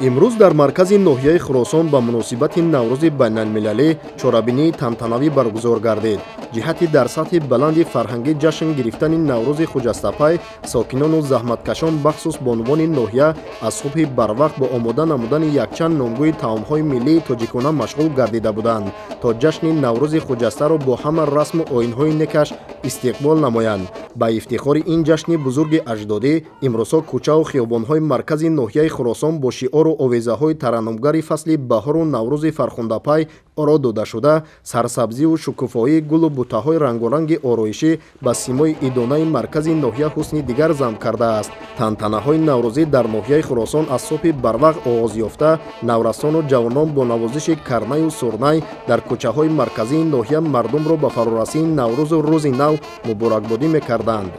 Имрӯз дар маркази ноҳияи Хуросон ба муносибати Наврӯзи байналмилалӣ чорабинии тантанавӣ баргузор гардид. Ҷиҳати дар сатҳи баланди фарҳангӣ ҷашн гирифтани Наврӯзи хуҷастапай, сокинону заҳматкашон, бахсус бонувони ноҳия, аз субҳи барвақт бо омода намудани якчанд номгӯи таомҳои миллии тоҷикона машғул гардида буданд, то ҷашни Наврӯзи хуҷастаро бо ҳама расму оинҳои некаш истиқбол намоянд. Ба ифтихори ин ҷашни бузурги аҷдодӣ имрӯзҳо кӯчаву хиёбонҳои маркази ноҳияи Хуросон бо шиору овезаҳои тараннумгари фасли баҳору Наврӯзи фархундапай оро дода шуда, сарсабзиву шукуфоии гулу бутаҳои рангоранги ороишӣ ба симои идонаи маркази ноҳия ҳусни дигар зам кардааст. Тантанаҳои наврӯзӣ дар ноҳияи Хуросон аз субҳи барвақт оғоз ёфта, наврасону ҷавонон бо навозиши карнаю сурнай дар кӯчаҳои марказии ноҳия мардумро ба фарорасии Наврӯзу рӯзи нав муборакбодӣ мекарданд.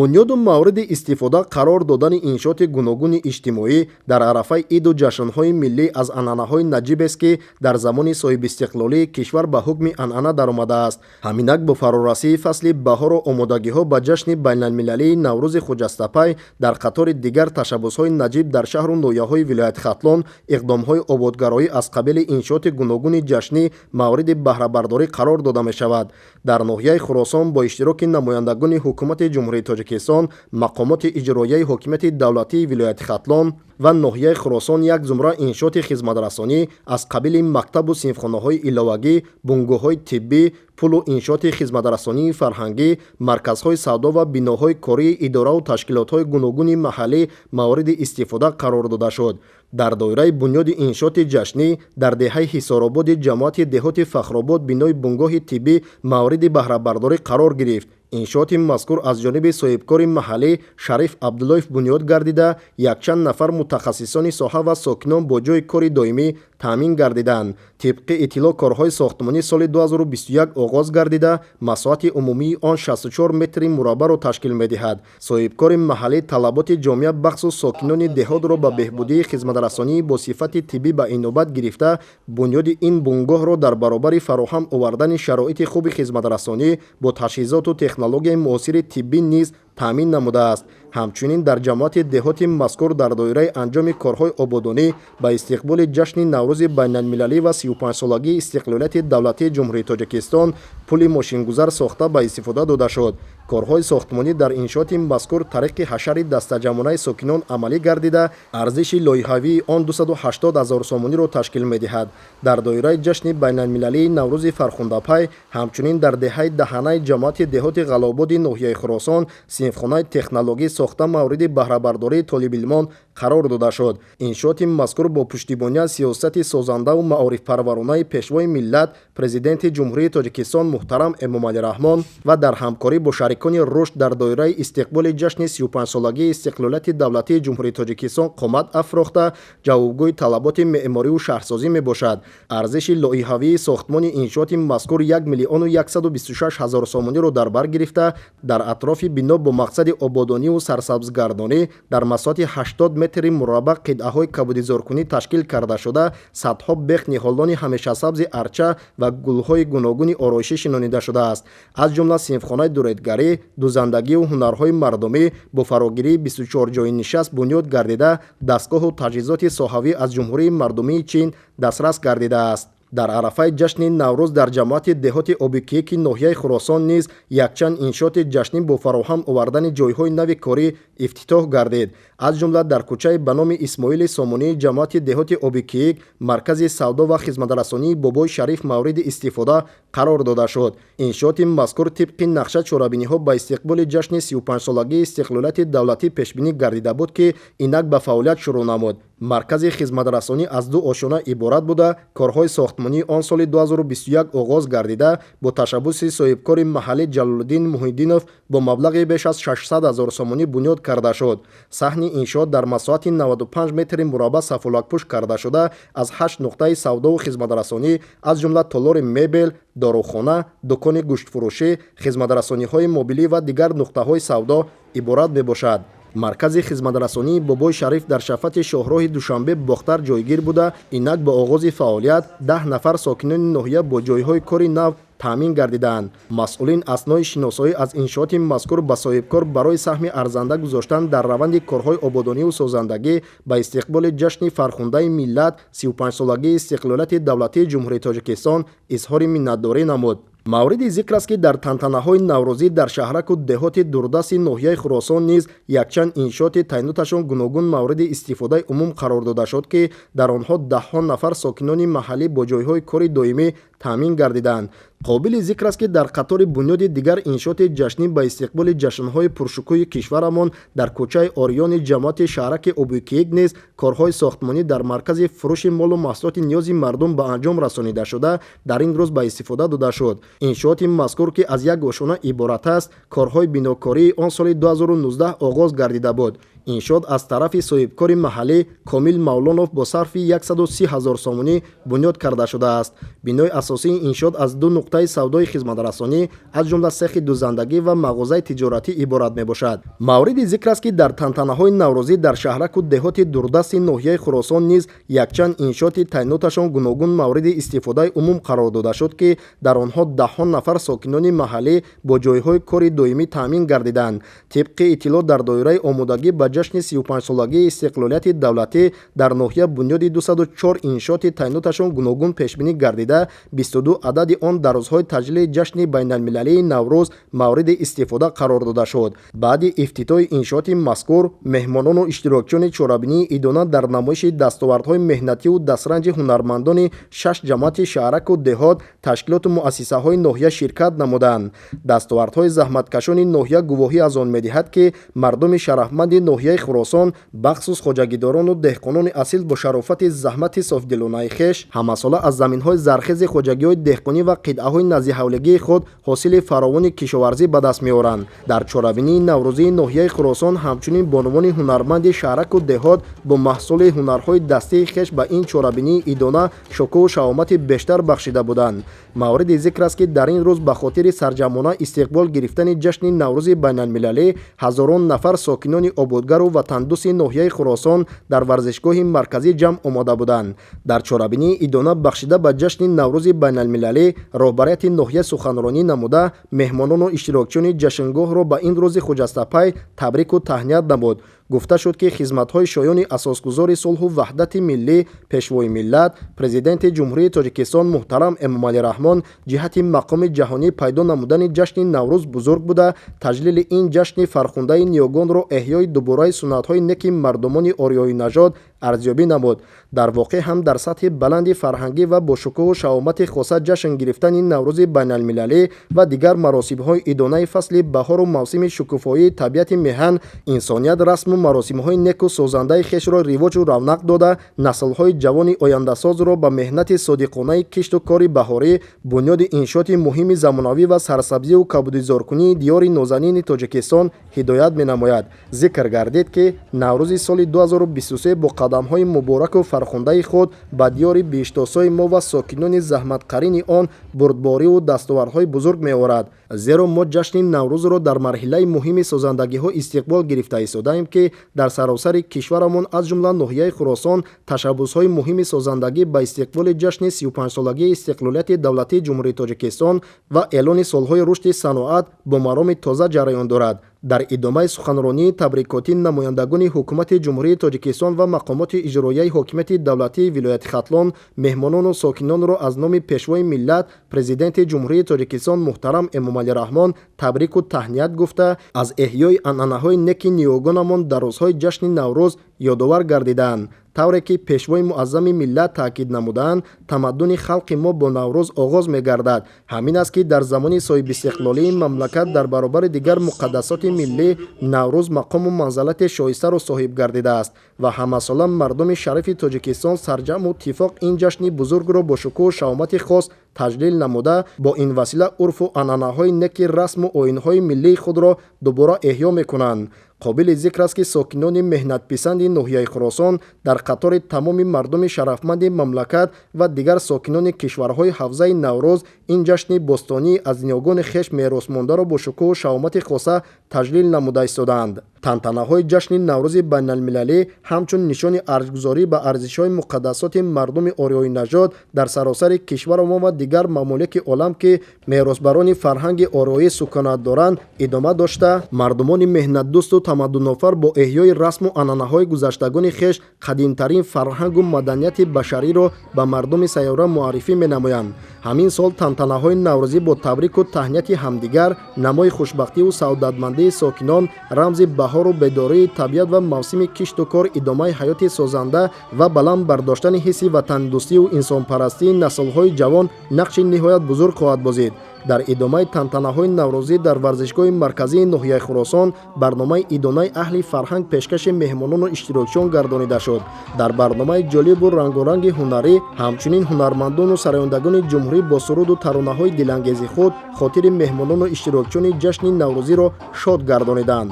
Бунёду мавриди истифода қарор додани иншооти гуногуни иҷтимоӣ дар арафаи иду ҷашнҳои миллӣ аз анъанаҳои наҷибест, ки дар замони соҳибистиқлолии кишвар ба ҳукми анъана даромадааст. Ҳаминак бо фарорасии фасли баҳору омодагиҳо ба ҷашни байналмилалии Наврӯзи хуҷастапай, дар қатори дигар ташаббусҳои наҷиб дар шаҳру ноҳияҳои вилояти Хатлон иқдомҳои ободгароӣ аз қабили иншооти гуногуни ҷашнӣ мавриди баҳрабардорӣ қарор дода мешавад. Дар ноҳияи Хуросон бо иштироки намояндагони Ҳукумати Ҷумҳурии Тоҷикистон, мақомоти иҷроияи ҳокимияти давлатии вилояти Хатлон ва ноҳияи Хуросон як зумра иншооти хизматрасонӣ аз қабили мактабу синфхонаҳои иловагӣ, бунгоҳҳои тиббӣ, пулу иншооти хизматрасонии фарҳангӣ, марказҳои савдо ва биноҳои кории идораву ташкилотҳои гуногуни маҳаллӣ мавриди истифода қарор дода шуд. Дар доираи бунёди иншооти ҷашнӣ дар деҳаи Ҳисорободи ҷамоати деҳоти Фахробод бинои бунгоҳи тиббӣ мавриди баҳрабардорӣ қарор гирифт. Иншооти мазкур аз ҷониби соҳибкори маҳаллӣ Шариф Абдуллоев бунёд гардида, якчанд нафар мутахассисони соҳа ва сокинон бо ҷойи кори доимӣ таъмин гардиданд. Тибқи иттилоъ, корҳои сохтмонӣ соли 2021 оғоз гардида, масоҳати умумии он 64 метри мураббаъро ташкил медиҳад. Соҳибкори маҳаллӣ талаботи ҷомеа, бахсус сокинони деҳотро ба беҳбудии хизматрасонии бо сифати тиббӣ ба инобат гирифта, бунёди ин бунгоҳро дар баробари фароҳам овардани шароити хуби хизматрасонӣ бо таҷҳизоту технологияи муосири тиббӣ низ таъмин намудааст. Ҳамчунин дар ҷамоати деҳоти мазкур дар доираи анҷоми корҳои ободонӣ ба истиқболи ҷашни Наврӯзи байналмилалӣ ва 35-солагии истиқлолияти давлатии Ҷумҳурии Тоҷикистон пули мошингузар сохта ба истифода дода шуд. Корҳои сохтмонӣ дар иншооти мазкур тариқи ҳашари дастаҷамъонаи сокинон амалӣ гардида, арзиши лоиҳавии он 280 ҳазор сомониро ташкил медиҳад. Дар доираи ҷашни байналмилалии Наврӯзи фархундапай ҳамчунин дар деҳаи Даҳанаи ҷамоати деҳоти Ғалободи ноҳияи Хуросон синфхонаи технологӣ сохта мавриди баҳрабардории толибилмон қарор дода шуд. Иншооти мазкур бо пуштибонӣ аз сиёсати созандаву маорифпарваронаи Пешвои миллат, Президенти Ҷумҳурии Тоҷикистон муҳтарам Эмомалӣ Раҳмон ва дар ҳамкорӣ бо шарикони рушд дар доираи истиқболи ҷашни 35-солагии истиқлолияти давлатии Ҷумҳурии Тоҷикистон қомат афрохта, ҷавобгӯи талаботи меъморию шаҳрсозӣ мебошад. Арзиши лоиҳавии сохтмони иншооти мазкур 1 миллиону 126 ҳазор сомониро дар бар гирифта, дар атрофи бино бо мақсади ободониву сарсабзгардонӣ дар масоҳати 80 метри мураббаъ қитъаҳои кабудизоркунӣ ташкил карда шуда, садҳо бех ниҳолони ҳамешасабзи арча ва гулҳои гуногуни ороишӣ шинонида шудааст. Аз ҷумла синфхонаи дуредгарӣ, дузандагиву ҳунарҳои мардумӣ бо фарогирии 24 ҷойи нишаст бунёд гардида, дастгоҳу таҷҳизоти соҳавӣ аз Ҷумҳурии Мардумии Чин дастрас гардидааст. Дар арафаи ҷашни Наврӯз дар ҷамоати деҳоти Обикиеки ноҳияи Хуросон низ якчанд иншооти ҷашнӣ бо фароҳам овардани ҷойҳои нави корӣ ифтитоҳ гардид. Аз ҷумла дар кӯчаи ба номи Исмоили Сомонии ҷамоати деҳоти Обикиик маркази савдо ва хизматрасонии Бобои Шариф мавриди истифода қарор дода шуд. Иншооти мазкур тибқи нақша чорабиниҳо ба истиқболи ҷашни 35-солагии истиқлолияти давлатӣ пешбинӣ гардида буд, ки инак ба фаъолият шурӯъ намуд. Маркази хизматрасонӣ аз ду ошёна иборат буда, корҳои сохтмонии он соли 2021 оғоз гардида, бо ташаббуси соҳибкори маҳаллӣ Ҷалолиддин Муҳиддинов бо маблағи беш аз 600 ҳазор сомонӣ бунёд карда шуд. Саҳни иншоот дар масоҳати 95 метри мураббаъ сафолакпӯш карда шуда, аз ҳашт нуқтаи савдову хизматрасонӣ, аз ҷумла толори мебел, дорухона, дукони гӯштфурӯшӣ, хизматрасониҳои мобилӣ ва дигар нуқтаҳои савдо иборат мебошад. Маркази хизматрасонии Бобои Шариф дар шафати шоҳроҳи Душанбе Бохтар ҷойгир буда, инак бо оғози фаъолият 10 нафар сокинони ноҳия бо ҷойҳои кори нав таъмин гардиданд. Масъулин аснои шиносоӣ аз иншооти мазкур ба соҳибкор барои саҳми арзанда гузоштан дар раванди корҳои ободониву созандагӣ ба истиқболи ҷашни фархундаи миллат, 35-солагии истиқлолияти давлатии Ҷумҳурии Тоҷикистон изҳори миннатдорӣ намуд. Мавриди зикр аст, ки дар тантанаҳои наврӯзӣ дар шаҳраку деҳоти дурдасти ноҳияи Хуросон низ якчанд иншооти тайноташон гуногун мавриди истифодаи умум қарор дода шуд, ки дар онҳо даҳҳо нафар сокинони маҳаллӣ бо ҷойҳои кори доимӣ таъмин гардиданд. Қобили зикр аст, ки дар қатори бунёди дигар иншооти ҷашнӣ ба истиқболи ҷашнҳои пуршукӯҳи кишварамон дар кӯчаи Ориёни ҷамоати шаҳраки Обуйкиик низ корҳои сохтмонӣ дар маркази фурӯши молу маҳсулоти ниёзи мардум ба анҷом расонида шуда, дар ин рӯз ба истифода дода шуд. Иншооти мазкур, ки аз як ошёна иборат аст, корҳои бинокории он соли 2019 оғоз гардида буд. Иншоот аз тарафи соҳибкори маҳаллӣ Комил Мавлонов бо сарфи 130 ҳазор сомонӣ бунёд карда шудааст. Бинои асосии иншоот аз ду нуқтаи савдои хизматрасонӣ, аз ҷумла сехи дузандагӣ ва мағозаи тиҷоратӣ иборат мебошад. Мавриди зикр аст, ки дар тантанаҳои наврӯзӣ дар шаҳраку деҳоти дурдасти ноҳияи Хуросон низ якчанд иншооти тайноташон гуногун мавриди истифодаи умум қарор дода шуд, ки дар онҳо даҳҳо нафар сокинони маҳаллӣ бо ҷойҳои кори доимӣ таъмин гардиданд. Тибқи иттилоъ, дар доираи омодагӣ ба ҷашни 35-солагии истиқлолияти давлатӣ дар ноҳия бунёди 204 иншооти тайноташон гуногун пешбинӣ гардида, 22 адади он дар рӯзҳои таҷлили ҷашни байналмилалии Наврӯз мавриди истифода қарор дода шуд. Баъди ифтитоҳи иншооти мазкур меҳмонону иштирокчиёни чорабинии идона дар намоиши дастовардҳои меҳнативу дастранҷи ҳунармандони шаш ҷамоати шаҳраку деҳот, ташкилоту муассисаҳои ноҳия ширкат намуданд. Дастовардҳои заҳматкашони ноҳия гувоҳӣ аз он медиҳад, ки мардуми шарафманди ноҳияи Хуросон, бахсус хоҷагидорону деҳқонони асил, бо шарофати заҳмати софдилонаи хеш ҳамасола аз заминҳои зархези хоҷагиҳои деҳқонӣ ва қитъаҳои наздиҳавлигии худ ҳосили фаровони кишоварзӣ ба даст меоранд. Дар чорабинии наврӯзии ноҳияи Хуросон ҳамчунин бонувони ҳунарманди шаҳраку деҳот бо маҳсули ҳунарҳои дастии хеш ба ин чорабинии идона шукӯҳу шаҳомати бештар бахшида буданд. Мавриди зикр аст, ки дар ин рӯз ба хотири сарҷамъона истиқбол гирифтани ҷашни Наврӯзи байналмилалӣ ҳазорон нафар сокинони ободгару ватандӯсти ноҳияи Хуросон дар варзишгоҳи марказӣ ҷамъ омода буданд. Дар чорабинии идона бахшида ба ҷашни Наврӯзи байналмилалӣ роҳбарияти ноҳия суханронӣ намуда, меҳмонону иштирокчиёни ҷашнгоҳро ба ин рӯзи хуҷастапай табрику таҳният намуд. Гуфта шуд, ки хизматҳои шоёни асосгузори сулҳу ваҳдати миллӣ, Пешвои миллат, Президенти Ҷумҳурии Тоҷикистон муҳтарам Эмомалӣ Раҳмон ҷиҳати мақоми ҷаҳонӣ пайдо намудани ҷашни Наврӯз бузург буда, таҷлили ин ҷашни фархундаи ниёгонро эҳёи дубораи суннатҳои неки мардумони ориёинажод арзёбӣ намуд. Дар воқеъ ҳам дар сатҳи баланди фарҳангӣ ва бо шукӯҳу шаҳомати хоса ҷашн гирифтани Наврӯзи байналмилалӣ ва дигар маросимҳои идонаи фасли баҳору мавсими шукуфоии табиати меҳан, инсоният расму маросимҳои неку созандаи хешро ривоҷу равнақ дода, наслҳои ҷавони ояндасозро ба меҳнати содиқонаи кишту кори баҳорӣ, бунёди иншооти муҳими замонавӣ ва сарсабзию кабудизоркунии диёри нозанини Тоҷикистон ҳидоят менамояд. Зикр гардид, ки Наврӯзи соли 2023 бо қадамҳои мубораку фархундаи худ ба диёри биҳиштосои мо ва сокинони заҳматқарини он бурдбориву дастовардҳои бузург меорад. Зеро мо ҷашни Наврӯзро дар марҳилаи муҳими созандагиҳо истиқбол гирифта истодаем, ки дар саросари кишварамон, аз ҷумла ноҳияи Хуросон, ташаббусҳои муҳими созандагӣ ба истиқболи ҷашни 35-солагии истиқлолияти давлатии Ҷумҳурии Тоҷикистон ва эълони солҳои рушди саноат бо мароми тоза ҷараён дорад. Дар идомаи суханронии табрикотӣ намояндагони ҳукумати Ҷумҳурии Тоҷикистон ва мақомоти иҷроияи ҳокимияти давлатии вилояти Хатлон меҳмонону сокинонро аз номи Пешвои миллат, Президенти Ҷумҳурии Тоҷикистон муҳтарам Эмомалӣ Раҳмон табрику таҳният гуфта, аз эҳёи анъанаҳои неки ниёгонамон дар рӯзҳои ҷашни Наврӯз ёдовар гардиданд. Тавре ки Пешвои муаззами миллат таъкид намуданд, тамаддуни халқи мо бо Наврӯз оғоз мегардад. Ҳамин аст, ки дар замони соҳибистиқлолии мамлакат дар баробари дигар муқаддасоти миллӣ Наврӯз мақому манзалати шоистаро соҳиб гардидааст ва ҳамасола мардуми шарифи Тоҷикистон сарҷамъу тифоқ ин ҷашни бузургро бо шукӯҳу шаҳомати хос таҷлил намуда, бо ин васила урфу анъанаҳои неки расму оинҳои миллии худро дубора эҳё мекунанд. Қобили зикр аст, ки сокинони меҳнатписанди ноҳияи Хуросон дар қатори тамоми мардуми шарафманди мамлакат ва дигар сокинони кишварҳои ҳавзаи Наврӯз ин ҷашни бостонӣ аз ниёгони хеш меросмондаро бо шукӯҳу шаҳомати хоса таҷлил намуда истодаанд. Тантанаҳои ҷашни Наврӯзи байналмилалӣ ҳамчун нишони арҷгузорӣ ба арзишҳои муқаддасоти мардуми ориёинажод дар саросари кишваро ва дигар мамолики олам, ки меросбарони фарҳанги ориёӣ сукунат доранд, идома дошта, мардумони меҳнатдӯсту тамаддунофар бо эҳёи расму анъанаҳои гузаштагони хеш қадимтарин фарҳангу маданияти башариро ба мардуми сайёра муаррифӣ менамоянд. Ҳамин сол тантанаҳои наврӯзӣ бо табрику таҳнияти ҳамдигар, намои хушбахтиву саодатмандии сокинон, рамзи баҳору бедории табиат ва мавсими кишту кор, идомаи ҳаёти созанда ва баланд бардоштани ҳисси ватандӯстию инсонпарастии наслҳои ҷавон нақши ниҳоят бузург хоҳад бозид. Дар идомаи тантанаҳои наврӯзӣ дар варзишгоҳи марказии ноҳияи Хуросон барномаи идонаи аҳли фарҳанг пешкаши меҳмонону иштирокчиён гардонида шуд. Дар барномаи ҷолибу рангоранги ҳунарӣ ҳамчунин ҳунармандону сарояндагони ҷумҳурӣ бо суруду таронаҳои дилангези худ хотири меҳмонону иштирокчиёни ҷашни наврӯзиро шод гардониданд.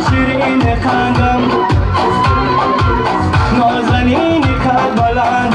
Ширини қандам, нозанини қад баландам.